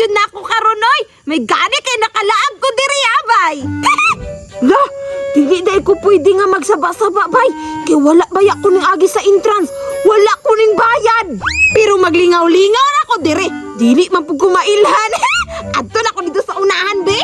jud na ako karon oy. May gani kay nakalaag ko diri abay. La, dili dai ko pwede nga magsaba-saba bay. Kay wala baya ko ning agi sa entrance. Wala ko ning bayad. Pero maglingaw-lingaw na ako diri. Dili man pud ko mailhan. Adto na ko dito sa unahan be.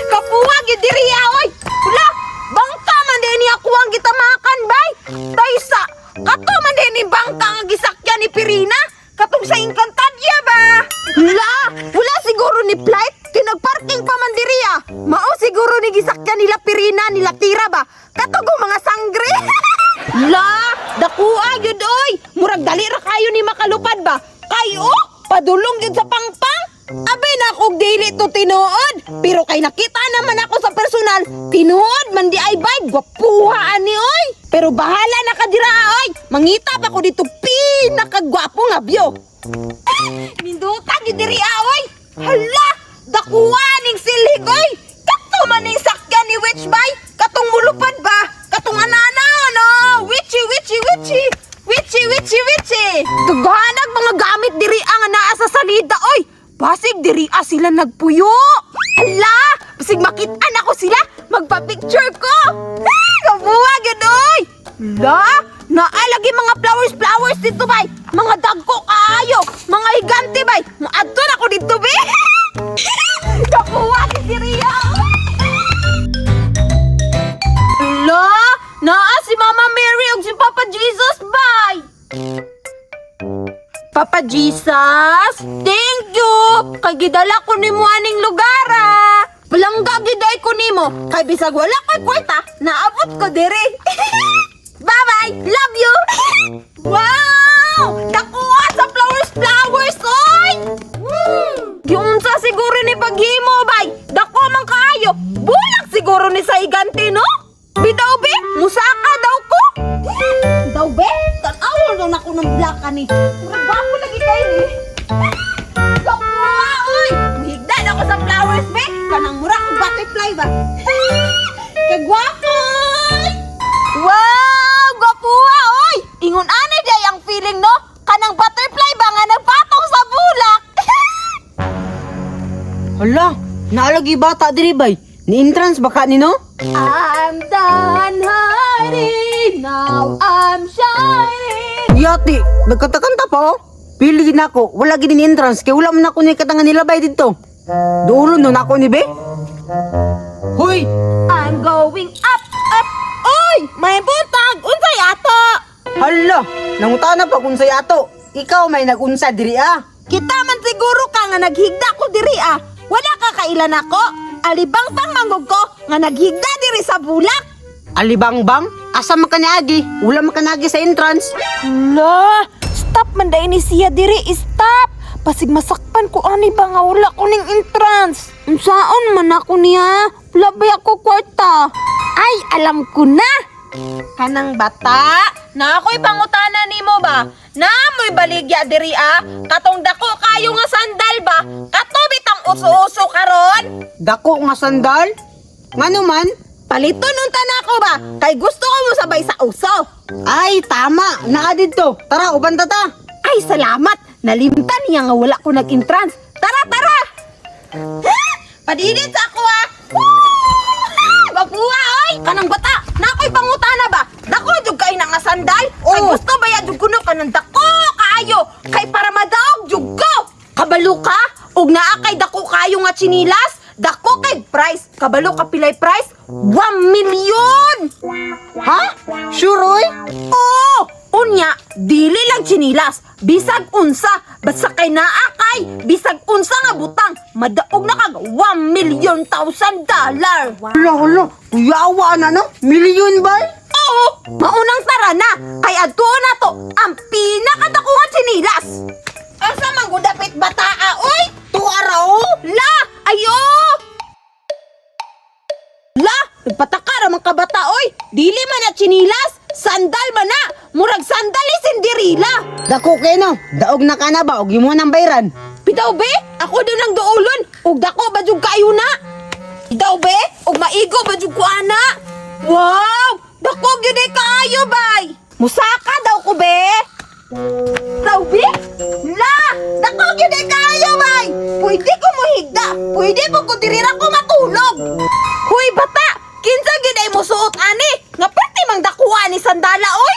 Kapuwag yun diri oy. Wala, bangka man din ni ako ang gitamakan bay. Taysa, kato man din ni bangka ang gisakyan ni Pirina. Katong sa Encantadia ba? Wala, wala siguro ni flight. Kay nagparking pa man diri ah. Mao siguro ni gisakyan nila Pirina, nila Tira ba? Katong mga sangre. La, dakuha gyud oy. Murag dali ra kayo ni makalupad ba? Kay oh, padulong gyud sa pangpang. Abi na kog dili to tinuod. Pero kay nakita naman ako sa personal, tinuod man di ay bay, gwapuha ani oy. Pero bahala na ka dira oy. Mangita pa ko dito pinakagwapo nga view. Ninduta gyud diri ah, oy. Hala, dakuha ning silhig oy. Kato man ning sakyan ni Witch bay. Katong mulupad ba? Katong anana no. Witchy witchy witchy. Witchy witchy witchy. Daghanag mga gamit diri ang naa sa salida oy. Basig diri ah sila nagpuyo. Hala, basig makit-an ako sila. Magpa-picture ko. Kabuwa gyud oy. La, naalagi mga flowers flowers dito bay. Mga dagko kaayo, mga higante bay. Moadto na ko dito be. Kabuwa gyud diri ah. Hala, naa si Mama Mary ug si Papa Jesus bay. Papa Jesus, thank you. Kay gidala ko nimo aning lugar ah. Palangga gid ay ko nimo. Kay bisag wala ko'y kwarta, naabot ko diri. Bye-bye. Love you. Wow! Nakuha sa flowers flowers oy! Giunsa siguro ni paghimo bay. Dako man kaayo. Bulak siguro ni sa higante no? Bitaw be, musaka daw ko. Daw be, tan-awon daw nako ng black ani. Murag gwapo lagi kayo ni. Gapuha oy! Muhigdan ako sa flowers be. Kanang mura kog butterfly ba. Kagwapo! Oy! Wow! Gwapuha oy! Ingon ani di ay ang feeling no? Kanang butterfly ba nga nagpatong sa bulak? Hala, naalagi bata diri bay. Ni entrance baka ni no? I'm done hiding, now I'm shining. Yati, nagkatakanta pa oh. Pili gid nako, wala gid ni entrance kay wala man ako ni katangan nila bay didto. Duolon no nako ni be. Hoy, I'm going up, up. Oy, may buntag. Unsay ato? hala, nangutana pa kung say ato. Ikaw may nagunsa diri ah. Kita man siguro ka nga naghigda ko diri ah. Wala ka kailan ako. Alibang pang manggog ko nga naghigda diri sa bulak. Alibang-bang, asa man ka niagi? Wala man ka niagi sa entrance. Hala, stop man dai ni siya diri, stop. Pasig masakpan ko ani ba nga wala ko ning entrance. Unsaon man ako niya? Wala ba ako kwarta? Ay, alam ko na. Kanang bata, na ako'y pangutana nimo ba? Naamoy baligya diri ah. Katong dako kayo nga sandal ba? Kato bitang uso-uso karon. Dako nga sandal? Ngano man? Paliton unta na ako ba? Kay gusto ko mo sabay sa uso. Ay, tama. Naa didto. Tara, uban ta ta. Ay, salamat! Nalimtan niya nga wala ko nag-entrance. Tara, tara! Padinit sa ako ah! Woo! Mapuha, oy! Kanang bata, na ako'y pangutana ba? Dako, jud kay na nga sandal? Kay Oo. gusto ba ya jud kuno kanang dako kaayo? Kay para madaog jud ko! Kabalo ka? Ug naa kay dako kayo nga tsinilas? Dako kay price. Kabalo ka pilay price? 1 million! Ha? Sure, oy? Oo! Unya, dili lang tsinilas. Bisag unsa, basta kay naa kay, bisag unsa nga butang, madaog na kag 1 million thousand dollar. Hala, hala. Kuyawa na, no? Milyon ba? Oo, maunang tara na, kay adtuon na to ang pinakadako nga tsinilas. Asa man gudapit bataa, oy? Tuara, oh! La, ayo! La, nagpataka ra man kabata oy. Dili man na tsinilas, sandal man na. Murag sandal ni Cinderella. Dako kay no. Daog na ka na ba? Og imo nang bayran. Bitaw be, ako daw nang duolon. Ug dako ba jud kayo na? Bitaw be, ug maigo ba jud ko ana? Wow, dako gyud ay kaayo bay. Musaka daw ko be. Laubi? La! Dako gyud ay kaayo bay! Pwede ko mohigda! Pwede po ko diri ra ko matulog! Huy bata! Kinsa gyud ay mosuot ani? Nga perti mang dakuha ni sandala oy!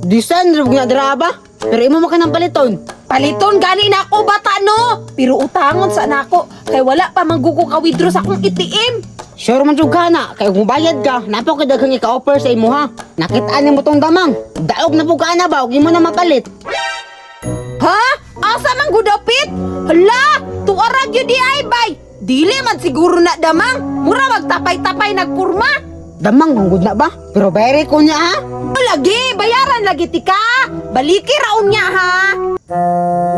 Design ra nga dira ba? Pero imo man kanang paliton. Paliton gani na ako bata no! Pero utangon sa nako kay wala pa mangguko ka withdraw sa akong ATM. Sure man jud ka na, kay kung bayad ka, napo kay daghang ika-offer sa imo ha. Nakit-an nimo tong damang. Daog na po ka na ba, ug imo na mapalit. Ha? Asa man gudapit? Hala! Tuara gyud di ay bay! Dili man siguro na damang! Mura magtapay-tapay nagpurma! Damang ang gud na ba? Pero bayari ko niya ha. Lagi, bayaran lagi tika. Baliki raon niya ha.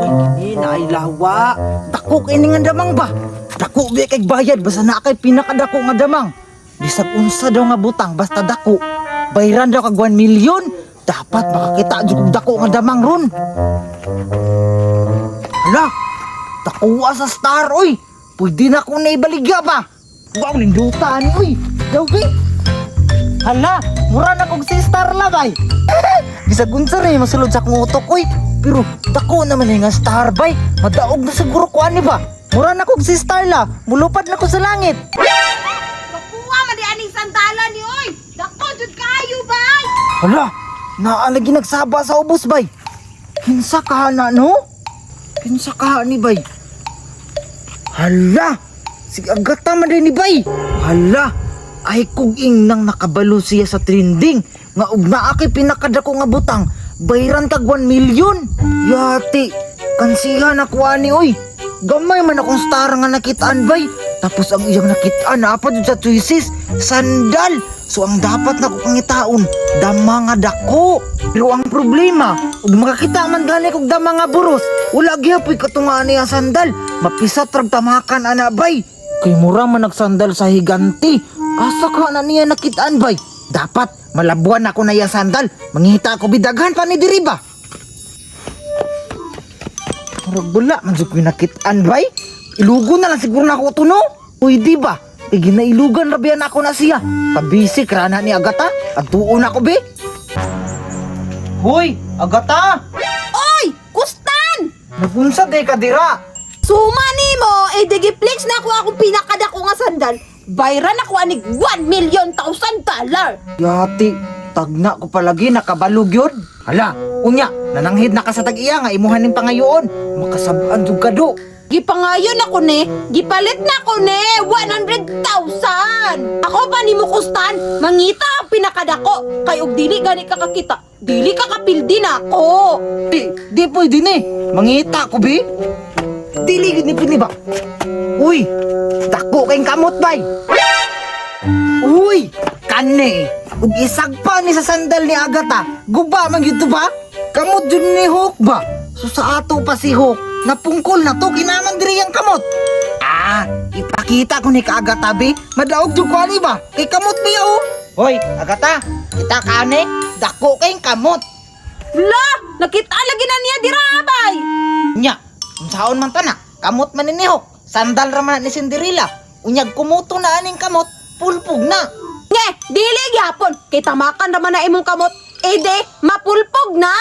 Uy, kini na ay lawa. Dako kay ni nga damang ba? Dako bi kay bayad basta naa kay pinakadako nga damang. Bisag unsa daw nga butang basta dako. Bayran daw kag 1 million. Dapat makakita jud kog dako nga damang ron. Hala, dakuha sa star oy. Pwede na ko na ibaligya ba? Wow, ninduta ani oy. Daw bi. Hala, mura na kog si star la bay. Bisag unsa rin masulod sa akong utok oy. Pero dako naman eh nga star bay. Madaog na siguro ko ani ba. Mura na kog si star la. Mulupad na ko sa langit. Kapuha man di aning sandala ni oy. Dako jud kaayo bay. Hala, naalagi nagsaba sa ubos bay. Kinsa ka na no? Kinsa ka ni bay? Hala, si Agata man din ni bay. Hala, ay kog nang nakabalo siya sa trending nga og naa kay pinakadako nga butang bayran kag 1 million. Yati, kansiha na kuha ni oy. Gamay man akong star nga nakitaan bay. Tapos ang iyang nakitaan naa pa jud sa choices, sandal. So ang dapat na ko pangitaon, dama nga dako. Pero ang problema, ug makakita man gani kog dama nga buros, wala gyapoy katungaan niya sandal. Mapisat rag tamakan ana bay. Kay mura man nagsandal sa higanti. Asa ka na niya nakitaan bay? Dapat malabuan ako na iya sandal. Mangita ako bidaghan pa ni diri ba? Murag wala man jud ko'y nakitaan bay. Ilugo na lang siguro na ako to no. Pwede ba? Kay ginailugan ra biyan ako na siya. Kabisik ra na ni Agata. Adtuon ako be. Hoy, Agata! Oy, kustan. Nagunsa day ka dira? Suma nimo, eh digiplex na ako akong pinakadako nga sandal. Bayran ako anig 1 million thousand dollar. Yati, tagna ko palagi nakabalog yun. Hala, unya, nananghid na ka sa tag-iya nga imuhan ning pangayoon. Makasabaan jud ka do. Gipangayon ako ni, gipalit na ako ni 100,000. Ako pa nimo kustan, mangita ang pinakadako kay og dili gani ka kakita, dili ka kapildi na ako. Di, di pwede ni. Mangita ko bi. Dili gid ni pwede ba? Uy, dako kayong kamot bay. Uy, kani. Ug isag pa ni sa sandal ni Agata. Guba man gyud to ba? Kamot jud ni Hook ba? So sa ato pa si Hook, napungkol na to kinaman diri ang kamot. Ah, ipakita ko ni ka Agata bi. Madaog jud ko ani ba? Kay kamot biya oh. Hoy, Agata, kita ka ani. Dako kayong kamot. La, nakita lagi na niya dira bay. Nya, unsaon man ta na, kamot man ni Hook, sandal ra man ni Cinderella. Unyag kumuto na aning kamot, pulpog na. Nge, dili gyapon kay tamakan ra man na imong kamot. Ede, mapulpog na.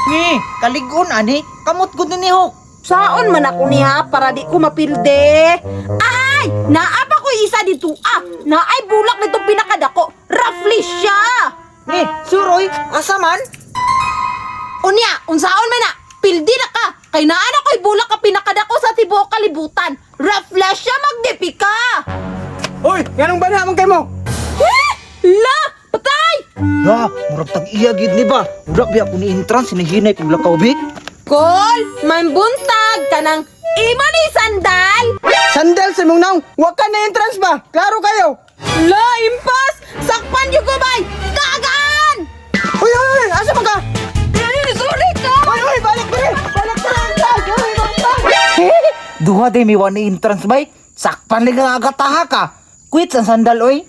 Ngi, kaligon ani, kamot gud ni Hook. Saon man ako niya para di ko mapilde. Ay, naa pa ko isa dito ah. Naay bulak nito pinakadako. Roughly siya. Ngi, suroy, asa man? Unya, unsaon man na? Pildi na ka. Kay naa na ko'y bulak ka pinakadako sa tibuok kalibutan. Rafflesia magdipi ka. Hoy, nganong bana man kay mo? Eh, la, patay. Ya, murag tag iya gid ni ba? Murag biya ko ni entrance hinahinay kog lakaw bi. Kol, may buntag kanang imo ni sandal. Sandal sa imong naong, wa ka na entrance ba? Klaro kayo. La, impas! Sakpan yung gubay! Dagan! Uy, uy, uy, asa man ka? Eh, sorry ka! Uy, uy, balik diri. Balik diri. Uy, balik. Duha day may wa ni entrance bay. Sakpan lang ang Agata ha ka. Quit ang sandal oy.